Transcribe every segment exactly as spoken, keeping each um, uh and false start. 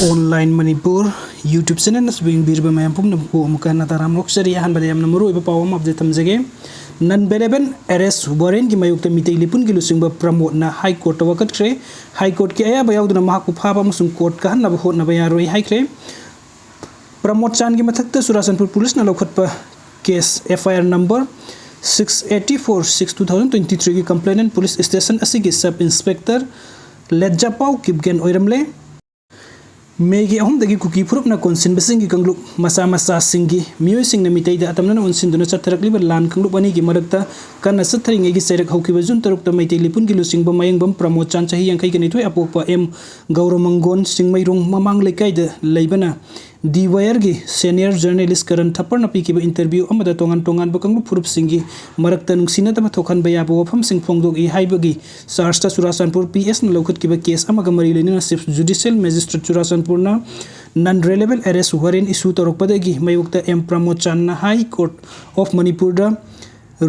Online Manipur YouTube channel ꯑꯁꯤꯕꯨ ꯌꯦꯡꯕꯤꯔꯤꯕ ꯃꯌꯥꯝ ꯄꯨꯝꯅꯃꯛꯄꯨ ꯑꯃꯨꯛꯀ ꯍꯟꯅ ꯇꯔꯥꯝꯅ ꯑꯣꯛꯆꯔꯤ꯫ ꯑꯍꯥꯟꯕꯗ ꯌꯥꯝꯅ ꯃꯔꯨꯑꯣꯏꯕ ꯄꯥꯎ ꯑꯃ update ꯊꯝꯖꯒꯦ꯫ Non bail arrest warrant ꯒꯤ ꯃꯥꯌꯣꯛꯇ ꯃꯤꯇꯩ ꯂꯤꯄꯨꯟꯒꯤ ꯂꯨꯆꯤꯡꯕ ꯄ꯭ꯔꯃꯣꯗꯅ High Court ꯇ ꯋꯥꯀꯠꯈ꯭ꯔꯦ꯫ High Court ꯀꯤ ꯑꯌꯥꯕ ꯌꯥꯎꯗꯅ ꯃꯍꯥꯛꯄꯨ ꯐꯥꯕ ꯑꯃꯁꯨꯡ court ꯀꯥꯍꯟꯅꯕ ꯍꯣꯠꯅꯕ ꯌꯥꯔꯣꯏ ꯍꯥꯏꯈ꯭ꯔꯦ꯫ ꯄ꯭ꯔꯃꯣꯗ ꯆꯥꯟꯒꯤ ꯃꯊꯛꯇ ꯆꯨꯔꯥꯆꯥꯟꯄꯨꯔ ꯄꯨꯂꯤꯁꯅ ꯂꯧꯈꯠꯄ case F I R number six eighty four six two thousand twenty three ꯒꯤ complainant police station ꯑꯁꯤꯒꯤ sub inspector ꯂꯦꯠꯖꯥꯄꯥꯎ ꯀꯤꯞꯒꯦꯟ ꯑꯣꯏꯔꯝꯂꯦ꯫ ꯃꯦꯒꯤ ꯑꯍꯨꯝꯗꯒꯤ ꯀꯨꯀꯤ ꯐꯨꯔꯨꯞꯅ ꯀꯣꯟꯁꯤꯟꯕꯁꯤꯡꯒꯤ ꯀꯥꯡꯂꯨꯞ ꯃꯆꯥ ꯃꯆꯥꯁꯤꯡꯒꯤ ꯃꯤꯑꯣꯏꯁꯤꯡꯅ ꯃꯤꯇꯩꯗ ꯑꯇꯝꯅꯅ ꯑꯣꯟꯁꯤꯟꯗꯨꯅ ꯆꯠꯊꯔꯛꯂꯤꯕ ꯂꯥꯟ ꯀꯥꯡꯂꯨꯞ ꯑꯅꯤꯒꯤ ꯃꯔꯛꯇ ꯀꯟꯅ ꯆꯠꯊꯔꯤꯉꯩꯒꯤ ꯆꯩꯔꯛ ꯍꯧꯈꯤꯕ ꯖꯨꯟ ꯇꯔꯨꯛꯇ ꯃꯩꯇꯩ ꯂꯤꯄꯨꯟꯒꯤ ꯂꯨꯆꯤꯡꯕ ꯃꯌꯦꯡꯕꯝ ꯄ꯭ꯔꯃꯣꯗ ꯆꯥꯟ ꯆꯍꯤ ꯌꯥꯡꯈꯩꯒ ꯅꯤꯊꯣꯏ ꯑꯄꯣꯛꯄ ꯑꯦꯝ ꯒꯧꯔꯃꯪꯒꯣꯟ ꯆꯤꯡꯃꯩꯔꯣꯡ ꯃꯃꯥꯡ ꯂꯩꯀꯥꯏꯗ ꯂꯩꯕꯅ ꯗꯤ ꯋꯥꯌꯔꯒꯤ senior journalist ꯀꯔꯟ ꯊꯞꯄꯔꯅ ꯄꯤꯈꯤꯕ interview ꯑꯃꯗ ꯇꯣꯉꯥꯟ ꯇꯣꯉꯥꯟꯕ ꯀꯥꯡꯂꯨꯞ ꯐꯨꯔꯨꯞꯁꯤꯡꯒꯤ ꯃꯔꯛꯇ ꯅꯨꯡꯁꯤꯅꯗꯕ ꯊꯣꯛꯍꯟꯕ ꯌꯥꯕ ꯋꯥꯐꯝꯁꯤꯡ ꯐꯣꯡꯗꯣꯛꯏ ꯍꯥꯏꯕꯒꯤ charge ꯇ ꯆꯨꯔꯥꯆꯥꯟꯄꯨꯔ P S ꯅ ꯂꯧꯈꯠꯈꯤꯕ case ꯑꯃꯒ ꯃꯔꯤ ꯂꯩꯅꯅ Chief Judicial Magistrate ꯆꯨꯔꯥꯆꯥꯟꯄꯨꯔꯅ non relevant arrest warrant issue ꯇꯧꯔꯛꯄꯗꯒꯤ ꯃꯥꯌꯣꯛꯇ ꯑꯦꯝ ꯄ꯭ꯔꯃꯣꯗ ꯆꯥꯟꯅ High Court of ꯃꯅꯤꯄꯨꯔꯗ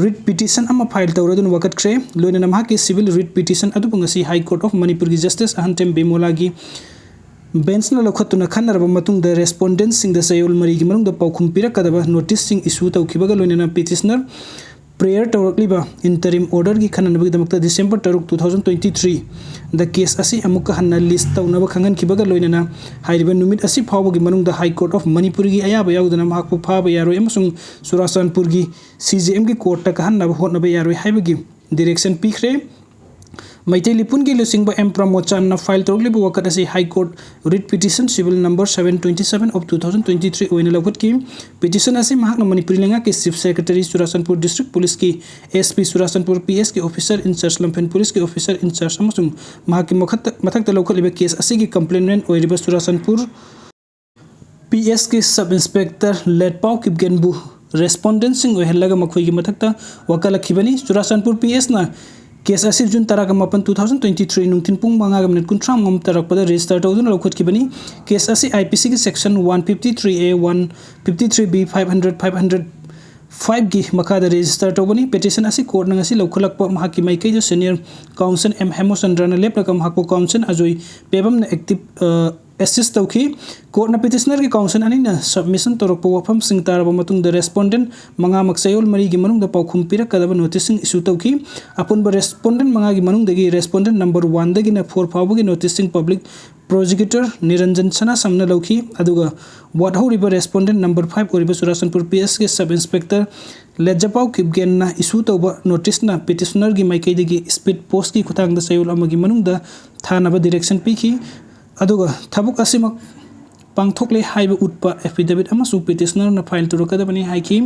writ petition ꯑꯃ file ꯇꯧꯔꯗꯨꯅ ꯋꯥꯀꯠꯈ꯭ꯔꯦ꯫ ꯂꯣꯏꯅꯅ ꯃꯍꯥꯛꯀꯤ civil writ petition ꯑꯗꯨꯕꯨ ꯉꯁꯤ High Court of ꯃꯅꯤꯄꯨꯔꯒꯤ Justice ꯑꯍꯟꯊꯦꯝ ꯕꯤꯃꯣꯂꯥꯒꯤ bench ꯅ ꯂꯧꯈꯠꯇꯨꯅ ꯈꯟꯅꯔꯕ ꯃꯇꯨꯡꯗ respondent ꯁꯤꯡꯗ ꯆꯌꯣꯜ ꯃꯔꯤꯒꯤ ꯃꯅꯨꯡꯗ ꯄꯥꯎꯈꯨꯝ ꯄꯤꯔꯛꯀꯗꯕ notice ꯁꯤꯡ issue ꯇꯧꯈꯤꯕꯒ ꯂꯣꯏꯅꯅ petitioner prayer ꯇꯧꯔꯛꯂꯤꯕ interim order ꯒꯤ ꯈꯟꯅꯅꯕꯒꯤꯗꯃꯛꯇ December ꯇꯔꯨꯛ, two thousand twenty three ꯗ case ꯑꯁꯤ ꯑꯃꯨꯛꯀ ꯍꯟꯅ list ꯇꯧꯅꯕ ꯈꯪꯍꯟꯈꯤꯕꯒ ꯂꯣꯏꯅꯅ ꯍꯥꯏꯔꯤꯕ ꯅꯨꯃꯤꯠ ꯑꯁꯤ ꯐꯥꯎꯕꯒꯤ ꯃꯅꯨꯡꯗ High Court of ꯃꯅꯤꯄꯨꯔꯒꯤ ꯑꯌꯥꯕ ꯌꯥꯎꯗꯅ ꯃꯍꯥꯛꯄꯨ ꯐꯥꯕ ꯌꯥꯔꯣꯏ ꯑꯃꯁꯨꯡ ꯆꯨꯔꯥꯆꯥꯟꯄꯨꯔꯒꯤ C J M ꯒꯤ court ꯇ ꯀꯥꯍꯟꯅꯕ ꯍꯣꯠꯅꯕ ꯌꯥꯔꯣꯏ ꯍꯥꯏꯕꯒꯤ direction ꯄꯤꯈ꯭ꯔꯦ꯫ ꯃꯩꯇꯩ ꯂꯤꯄꯨꯟꯒꯤ ꯂꯨꯆꯤꯡꯕ ꯑꯦꯝ ꯄ꯭ꯔꯃꯣꯗ ꯆꯥꯟꯅ file ꯇꯧꯔꯛꯂꯤꯕ ꯋꯥꯀꯠ ꯑꯁꯤ High Court writ petition civil number seven twenty seven of two thousand twenty three ꯑꯣꯏꯅ ꯂꯧꯈꯠꯈꯤ꯫ Petition ꯑꯁꯤ ꯃꯍꯥꯛꯅ ꯃꯅꯤꯄꯨꯔꯤ ꯂꯩꯉꯥꯛꯀꯤ Chief Secretary, Churachandpur District Police ꯀꯤ S P, Churachandpur P S ꯀꯤ officer in charge, ꯂꯝꯐꯦꯜ police ꯀꯤ officer in charge ꯑꯃꯁꯨꯡ ꯃꯍꯥꯛꯀꯤ ꯃꯈꯛꯇ-, ꯃꯊꯛꯇ ꯂꯧꯈꯠꯂꯤꯕ case ꯑꯁꯤꯒꯤ complainant ꯑꯣꯏꯔꯤꯕ ꯆꯨꯔꯥꯆꯥꯟꯄꯨꯔ P S ꯀꯤ sub inspector ꯂꯦꯠꯄꯥꯎ ꯀꯤꯞꯒꯦꯟꯕꯨ respondent ꯁꯤꯡ ꯑꯣꯏꯍꯜꯂꯒ ꯃꯈꯣꯏꯒꯤ ꯃꯊꯛꯇ ꯋꯥꯀꯠꯂꯛꯈꯤꯕꯅꯤ꯫ ꯆꯨꯔꯥꯆꯥꯟꯄꯨꯔ P S ꯅ case ꯑꯁꯤ June ꯇꯔꯥꯃꯥꯄꯟ, two thousand twenty three ꯅꯨꯡꯊꯤꯜ ꯄꯨꯡ ꯃꯉꯥꯒ minute ꯀꯨꯟꯊ꯭ꯔꯥ ꯃꯉꯥ ꯇꯥꯔꯛꯄꯗ register ꯇꯧꯗꯨꯅ ꯂꯧꯈꯠꯈꯤꯕꯅꯤ꯫ Case ꯑꯁꯤ I P C ꯒꯤ section one fifty three A, one fifty three B, five hundred, five hundred five ꯒꯤ ꯃꯈꯥꯗ register ꯇꯧꯕꯅꯤ꯫ Petition ꯑꯁꯤ court ꯅ ꯉꯁꯤ ꯂꯧꯈꯠꯂꯛꯄ ꯃꯍꯥꯛꯀꯤ ꯃꯥꯏꯀꯩꯗ senior counsel ꯑꯦꯝ ꯍꯦꯃꯆꯟꯗ꯭ꯔꯅ ꯂꯦꯞꯂꯒ ꯃꯍꯥꯛꯄꯨ counsel ꯑꯖꯣꯏ ꯄꯦꯕꯝꯅ active, ꯑ, ꯑꯦꯁꯤꯁ ꯇꯧꯈꯤ꯫ ꯀꯣꯔꯠꯅ ꯄꯤꯇꯤꯁꯅꯔꯒꯤ ꯀꯥꯎꯟꯁꯤꯜ ꯑꯅꯤꯅ ꯁꯕꯃꯤꯁꯟ ꯇꯧꯔꯛꯄ ꯋꯥꯐꯝꯁꯤꯡ ꯇꯥꯔꯕ ꯃꯇꯨꯡꯗ ꯔꯦꯁꯄꯣꯟꯗꯦꯟꯠ ꯃꯉꯥꯃꯛ ꯆꯌꯣꯜ ꯃꯔꯤꯒꯤ ꯃꯅꯨꯡꯗ ꯄꯥꯎꯈꯨꯝ ꯄꯤꯔꯛꯀꯗꯕ ꯅꯣꯇꯤꯁꯁꯤꯡ ꯏꯁꯨ ꯇꯧꯈꯤ꯫ ꯑꯄꯨꯟꯕ ꯔꯦꯁꯄꯣꯟꯗꯦꯟꯠ ꯃꯉꯥꯒꯤ ꯃꯅꯨꯡꯗꯒꯤ ꯔꯦꯁꯄꯣꯟꯗꯦꯟꯠ ꯅꯝꯕꯔ ꯋꯥꯟꯗꯒꯤꯅ ꯐꯣꯔ ꯐꯥꯎꯕꯒꯤ ꯅꯣꯇꯤꯁꯁꯤꯡ ꯄꯕ꯭ꯂꯤꯛ ꯄ꯭ꯔꯣꯁꯤꯀ꯭ꯌꯨꯇꯔ ꯅꯤꯔꯟꯖꯟ ꯁꯅꯥꯁꯝꯅ ꯂꯧꯈꯤ꯫ ꯑꯗꯨꯒ ꯋꯥꯠꯍꯧꯔꯤꯕ ꯔꯦꯁꯄꯣꯟꯗꯦꯟꯠ ꯅꯝꯕꯔ ꯐꯥꯏꯚ ꯑꯣꯏꯔꯤꯕ ꯆꯨꯔꯥꯆꯥꯟꯄꯨꯔ ꯄꯤ ꯑꯦꯁꯀꯤ ꯁꯕ ꯏꯟꯁꯄꯦꯛꯇꯔ ꯂꯦꯖꯄꯥꯎ ꯀꯤꯞꯒꯦꯟꯅ ꯏꯁꯨ ꯇꯧꯕ ꯅꯣꯇꯤꯁꯅ ꯄꯤꯇꯤꯁꯅꯔꯒꯤ ꯃꯥꯏꯀꯩꯗꯒꯤ ꯁ꯭ꯄꯤꯗ ꯄꯣꯁꯀꯤ ꯈꯨꯠꯊꯥꯡꯗ ꯆꯌꯣꯜ ꯑꯃꯒꯤ ꯃꯅꯨꯡꯗ ꯊꯥꯅꯕ ꯗꯤꯔꯦꯛꯁꯟ ꯄꯤꯈꯤ꯫ ꯑꯗꯨꯒ ꯊꯕꯛ ꯑꯁꯤꯃꯛ ꯄꯥꯡꯊꯣꯛꯂꯦ ꯍꯥꯏꯕ ꯎꯠꯄ ꯑꯦꯐꯤꯗꯦꯕꯤꯠ ꯑꯃꯁꯨ ꯄꯤꯇꯤꯁꯅꯔꯅ ꯐꯥꯏꯜ ꯇꯧꯔꯛꯀꯗꯕꯅꯤ ꯍꯥꯏꯈꯤ꯫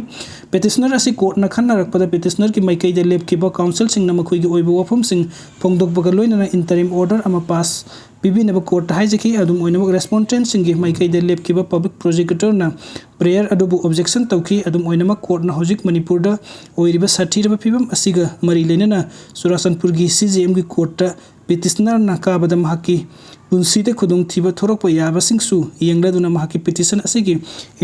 ꯄꯤꯇꯤꯁꯅꯔ ꯑꯁꯤ ꯀꯣꯔꯠꯅ ꯈꯟꯅꯔꯛꯄꯗ ꯄꯤꯇꯤꯁꯅꯔꯒꯤ ꯃꯥꯏꯀꯩꯗ ꯂꯦꯞꯈꯤꯕ ꯀꯥꯎꯟꯁꯤꯜꯁꯤꯡꯅ ꯃꯈꯣꯏꯒꯤ ꯑꯣꯏꯕ ꯋꯥꯐꯝꯁꯤꯡ ꯐꯣꯡꯗꯣꯛꯄꯒ ꯂꯣꯏꯅꯅ ꯏꯟꯇꯔꯤꯝ ꯑꯣꯔꯗꯔ ꯑꯃ ꯄꯥꯁ ꯄꯤꯕꯤꯅꯕ ꯀꯣꯔꯠꯇ ꯍꯥꯏꯖꯈꯤ꯫ ꯑꯗꯨꯝ ꯑꯣꯏꯅꯃꯛ, ꯔꯦꯁꯄꯣꯟꯗꯦꯟꯠꯁꯤꯡꯒꯤ ꯃꯥꯏꯀꯩꯗ ꯂꯦꯞꯈꯤꯕ ꯄꯕ꯭ꯂꯤꯛ ꯄ꯭ꯔꯣꯁꯤꯀ꯭ꯌꯨꯇꯔꯅ ꯄ꯭ꯔꯦꯌꯔ ꯑꯗꯨꯕꯨ ꯑꯣꯕꯖꯦꯛꯁꯟ ꯇꯧꯈꯤ꯫ ꯑꯗꯨꯝ ꯑꯣꯏꯅꯃꯛ, ꯀꯣꯔꯠꯅ ꯍꯧꯖꯤꯛ ꯃꯅꯤꯄꯨꯔꯗ ꯑꯣꯏꯔꯤꯕ ꯁꯥꯊꯤꯔꯕ ꯐꯤꯕꯝ ꯑꯁꯤꯒ ꯃꯔꯤ ꯂꯩꯅꯅ ꯆꯨꯔꯥꯆꯥꯟꯄꯨꯔꯒꯤ ꯁꯤ ꯖꯦ ꯑꯦꯝꯒꯤ ꯀꯣꯔꯠꯇ ꯄꯤꯇꯤꯁꯅꯔꯅ ꯀꯥꯕꯗ ꯃꯍꯥꯛꯀꯤ ꯄꯨꯟꯁꯤꯗ ꯈꯨꯗꯣꯡꯊꯤꯕ ꯊꯣꯔꯛꯄ ꯌꯥꯕꯁꯤꯡꯁꯨ ꯌꯦꯡꯂꯗꯨꯅ ꯃꯍꯥꯛꯀꯤ ꯄꯤꯇꯤꯁꯟ ꯑꯁꯤꯒꯤ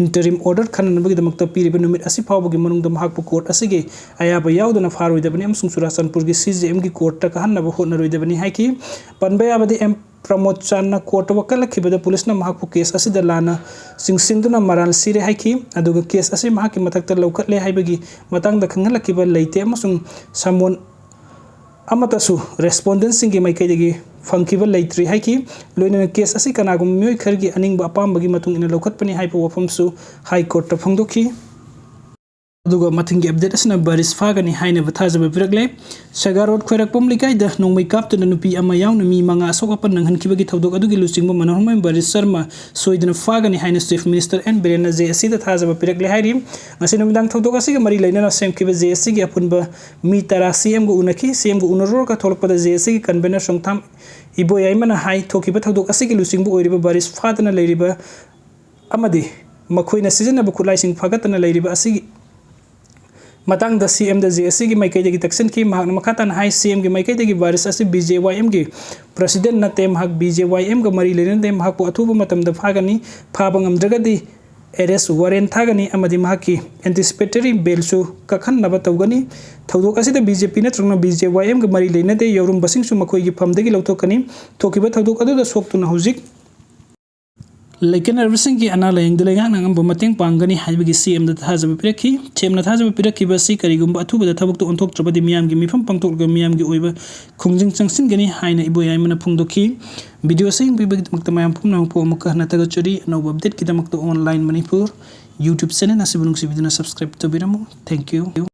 ꯏꯟꯇꯔꯤꯝ ꯑꯣꯔꯗꯔ ꯈꯟꯅꯅꯕꯒꯤꯗꯃꯛꯇ ꯄꯤꯔꯤꯕ ꯅꯨꯃꯤꯠ ꯑꯁꯤ ꯐꯥꯎꯕꯒꯤ ꯃꯅꯨꯡꯗ ꯃꯍꯥꯛꯄꯨ ꯀꯣꯔꯠ ꯑꯁꯤꯒꯤ ꯑꯌꯥꯕ ꯌꯥꯎꯗꯅ ꯐꯥꯔꯣꯏꯗꯕꯅꯤ ꯑꯃꯁꯨꯡ ꯆꯨꯔꯥꯆꯥꯟꯄꯨꯔꯒꯤ ꯁꯤ ꯖꯦ ꯑꯦꯝꯒꯤ ꯀꯣꯔꯠꯇ ꯀꯥꯍꯟꯅꯕ ꯍꯣꯠꯅꯔꯣꯏꯗꯕꯅꯤ ꯍꯥꯏꯈꯤ꯫ ꯄꯟꯕ ꯌꯥꯕꯗꯤ, ꯑꯦꯝ ꯄ꯭ꯔꯃꯣꯗ ꯆꯥꯟꯅ ꯀꯣꯔꯠꯇ ꯋꯥꯀꯠꯂꯛꯈꯤꯕꯗ ꯄꯨꯂꯤꯁꯅ ꯃꯍꯥꯛꯄꯨ ꯀꯦꯁ ꯑꯁꯤꯗ ꯂꯥꯟꯅ ꯆꯤꯡꯁꯤꯟꯗꯨꯅ ꯃꯔꯥꯜ ꯁꯤꯔꯦ ꯍꯥꯏꯈꯤ꯫ ꯑꯗꯨꯒ ꯀꯦꯁ ꯑꯁꯤ ꯃꯍꯥꯛꯀꯤ ꯃꯊꯛꯇ ꯂꯧꯈꯠꯂꯦ ꯍꯥꯏꯕꯒꯤ ꯃꯇꯥꯡꯗ ꯈꯪꯍꯜꯂꯛꯈꯤꯕ ꯂꯩꯇꯦ ꯑꯃꯁꯨꯡ ꯁꯃꯣꯟ ꯑꯃꯠꯇꯁꯨ ꯔꯦꯁꯄꯣꯟꯗꯦꯟꯠꯁꯤꯡꯒꯤ ꯃꯥꯏꯀꯩꯗꯒꯤ ꯐꯪꯈꯤꯕ ꯂꯩꯇ꯭ꯔꯤ ꯍꯥꯏꯈꯤ꯫ ꯂꯣꯏꯅꯅ ꯀꯦꯁ ꯑꯁꯤ ꯀꯅꯥꯒꯨꯝꯕ ꯃꯤꯑꯣꯏ ꯈꯔꯒꯤ ꯑꯅꯤꯡꯕ ꯑꯄꯥꯝꯕꯒꯤ ꯃꯇꯨꯡ ꯏꯟꯅ ꯂꯧꯈꯠꯄꯅꯤ ꯍꯥꯏꯕ ꯋꯥꯐꯝꯁꯨ ꯍꯥꯏ ꯀꯣꯔꯠꯇ ꯐꯣꯡꯗꯣꯛꯈꯤ꯫ ꯑꯗꯨꯒ ꯃꯊꯪꯒꯤ ꯑꯞꯗꯦꯠ ꯑꯁꯤꯅ ꯕꯥꯔꯤꯁ ꯐꯥꯒꯅꯤ ꯍꯥꯏꯅꯕ ꯊꯥꯖꯕ ꯄꯤꯔꯛꯂꯦ꯫ ꯁꯦꯒꯥ ꯔꯣꯗ ꯈ꯭ꯋꯥꯏꯔꯥꯛꯄꯝ ꯂꯩꯀꯥꯏꯗ ꯅꯣꯡꯃꯩ ꯀꯥꯞꯇꯨꯅ ꯅꯨꯄꯤ ꯑꯃ ꯌꯥꯎꯅ ꯃꯤ ꯃꯉꯥ ꯑꯁꯣꯛ ꯑꯄꯟ ꯅꯪꯍꯟꯈꯤꯕꯒꯤ ꯊꯧꯗꯣꯛ ꯑꯗꯨꯒꯤ ꯂꯨꯆꯤꯡꯕ ꯃꯅꯣꯍꯔꯃꯌꯨꯝ ꯕꯥꯔꯤꯁ ꯁꯔꯃ ꯁꯣꯏꯗꯅ ꯐꯥꯒꯅꯤ ꯍꯥꯏꯅ ꯆꯤꯐ ꯃꯤꯅꯤꯁꯇꯔ ꯑꯦꯟ ꯕꯤꯔꯦꯟꯅ ꯖꯦ ꯑꯦꯁ ꯁꯤꯗ ꯊꯥꯖꯕ ꯄꯤꯔꯛꯂꯦ ꯍꯥꯏꯔꯤ꯫ ꯉꯁꯤ ꯅꯨꯃꯤꯗꯥꯡ ꯊꯧꯗꯣꯛ ꯑꯁꯤꯒ ꯃꯔꯤ ꯂꯩꯅꯅ ꯁꯦꯝꯈꯤꯕ ꯖꯦ ꯑꯦꯁ ꯁꯤꯒꯤ ꯑꯄꯨꯟꯕ ꯃꯤ ꯇꯔꯥ ꯁꯤ ꯑꯦꯝꯒ ꯎꯅꯈꯤ꯫ ꯁꯤ ꯑꯦꯝꯒ ꯎꯅꯔꯨꯔꯒ ꯊꯣꯛꯂꯛꯄꯗ ꯖꯦ ꯑꯦꯁ ꯁꯤꯒꯤ ꯀꯟꯚꯦꯅꯔ ꯁꯣꯡꯊꯥꯝ ꯏꯕꯣꯌꯥꯏꯃꯅ ꯍꯥꯏ, ꯊꯣꯛꯈꯤꯕ ꯊꯧꯗꯣꯛ ꯑꯁꯤꯒꯤ ꯂꯨꯆꯤꯡꯕ ꯑꯣꯏꯔꯤꯕ ꯕꯥꯔꯤꯁ ꯐꯥꯗꯅ ꯂꯩꯔꯤꯕ ꯑꯃꯗꯤ ꯃꯈꯣꯏꯅ ꯁꯤꯖꯤꯟꯅꯕ ꯈꯨꯠꯂꯥꯏꯁꯤꯡ ꯐꯥꯒꯠꯇꯅ ꯂꯩꯔꯤꯕ ꯑꯁꯤꯒꯤ ꯃꯇꯥꯡꯗ ꯁꯤ ꯑꯦꯝꯗ ꯖꯦ ꯑꯦꯁ ꯁꯤꯒꯤ ꯃꯥꯏꯀꯩꯗꯒꯤ ꯇꯛꯁꯤꯟꯈꯤ꯫ ꯃꯍꯥꯛꯅ ꯃꯈꯥ ꯇꯥꯅ ꯍꯥꯏ, ꯁꯤ ꯑꯦꯝꯒꯤ ꯃꯥꯏꯀꯩꯗꯒꯤ ꯕꯥꯔꯤꯁ ꯑꯁꯤ ꯕꯤ ꯖꯦ ꯋꯥꯏ ꯑꯦꯝꯒꯤ ꯄ꯭ꯔꯁꯤꯗꯦꯟꯠ ꯅꯠꯇꯦ, ꯃꯍꯥꯛ ꯕꯤ ꯖꯦ ꯋꯥꯏ ꯑꯦꯝꯒ ꯃꯔꯤ ꯂꯩꯅꯗꯦ, ꯃꯍꯥꯛꯄꯨ ꯑꯊꯨꯕ ꯃꯇꯝꯗ ꯐꯥꯒꯅꯤ, ꯐꯥꯕ ꯉꯝꯗ꯭ꯔꯒꯗꯤ ꯑꯦꯔꯦꯁ ꯋꯥꯔꯦꯟꯠ ꯊꯥꯒꯅꯤ ꯑꯃꯗꯤ ꯃꯍꯥꯛꯀꯤ ꯑꯦꯟꯇꯤꯁꯤꯄꯦꯇꯔꯤ ꯕꯦꯜꯁꯨ ꯀꯛꯍꯟꯅꯕ ꯇꯧꯒꯅꯤ꯫ ꯊꯧꯗꯣꯛ ꯑꯁꯤꯗ ꯕꯤ ꯖꯦ ꯄꯤ ꯅꯠꯇ꯭ꯔꯒꯅ ꯕꯤ ꯖꯦ ꯋꯥꯏ ꯑꯦꯝꯒ ꯃꯔꯤ ꯂꯩꯅꯗꯦ ꯌꯥꯎꯔꯝꯕꯁꯤꯡꯁꯨ ꯃꯈꯣꯏꯒꯤ ꯐꯝꯗꯒꯤ ꯂꯧꯊꯣꯛꯀꯅꯤ꯫ ꯊꯣꯛꯈꯤꯕ ꯊꯧꯗꯣꯛ ꯑꯗꯨꯗ ꯁꯣꯛꯇꯨꯅ ꯍꯧꯖꯤꯛ ꯂꯩꯀꯟꯅꯔꯕꯁꯤꯡꯒꯤ ꯑꯅꯥ ꯂꯥꯌꯦꯡꯗ ꯂꯩꯉꯥꯛꯅ ꯑꯉꯝꯕ ꯃꯇꯦꯡ ꯄꯥꯡꯒꯅꯤ ꯍꯥꯏꯕꯒꯤ ꯁꯤ ꯑꯦꯝꯗ ꯊꯥꯖꯕ ꯄꯤꯔꯛꯈꯤ꯫ ꯁꯤ ꯑꯦꯝꯅ ꯊꯥꯖꯕ ꯄꯤꯔꯛꯈꯤꯕ ꯑꯁꯤ ꯀꯔꯤꯒꯨꯝꯕ ꯑꯊꯨꯕꯗ ꯊꯕꯛꯇ ꯑꯣꯟꯊꯣꯛꯇ꯭ꯔꯕꯗꯤ ꯃꯤꯌꯥꯝꯒꯤ ꯃꯤꯐꯝ ꯄꯥꯡꯊꯣꯛꯂꯒ ꯃꯤꯌꯥꯝꯒꯤ ꯑꯣꯏꯕ ꯈꯣꯡꯖꯪ ꯆꯪꯁꯤꯟꯒꯅꯤ ꯍꯥꯏꯅ ꯏꯕꯣꯌꯥꯏꯃꯅ ꯐꯣꯡꯗꯣꯛꯈꯤ꯫ ꯚꯤꯗꯤꯑꯣ ꯑꯁꯤ ꯌꯦꯡꯕꯤꯕꯒꯤꯗꯃꯛꯇ ꯃꯌꯥꯝ ꯄꯨꯝꯅꯃꯛꯄꯨ ꯑꯃꯨꯛꯀ ꯍꯟꯅ ꯊꯥꯒꯠꯆꯔꯤ꯫ ꯑꯅꯧꯕ ꯑꯞꯗꯦꯠꯀꯤꯗꯃꯛꯇ ꯑꯣꯟꯂꯥꯏꯟ ꯃꯅꯤꯄꯨꯔ YouTube ꯆꯦꯅꯦꯜ ꯑꯁꯤꯕꯨ ꯅꯨꯡꯁꯤꯕꯤꯗꯨꯅ ꯁꯕꯁꯀ꯭ꯔꯥꯏꯕ ꯇꯧꯕꯤꯔꯝꯃꯨ꯫ Thank you꯫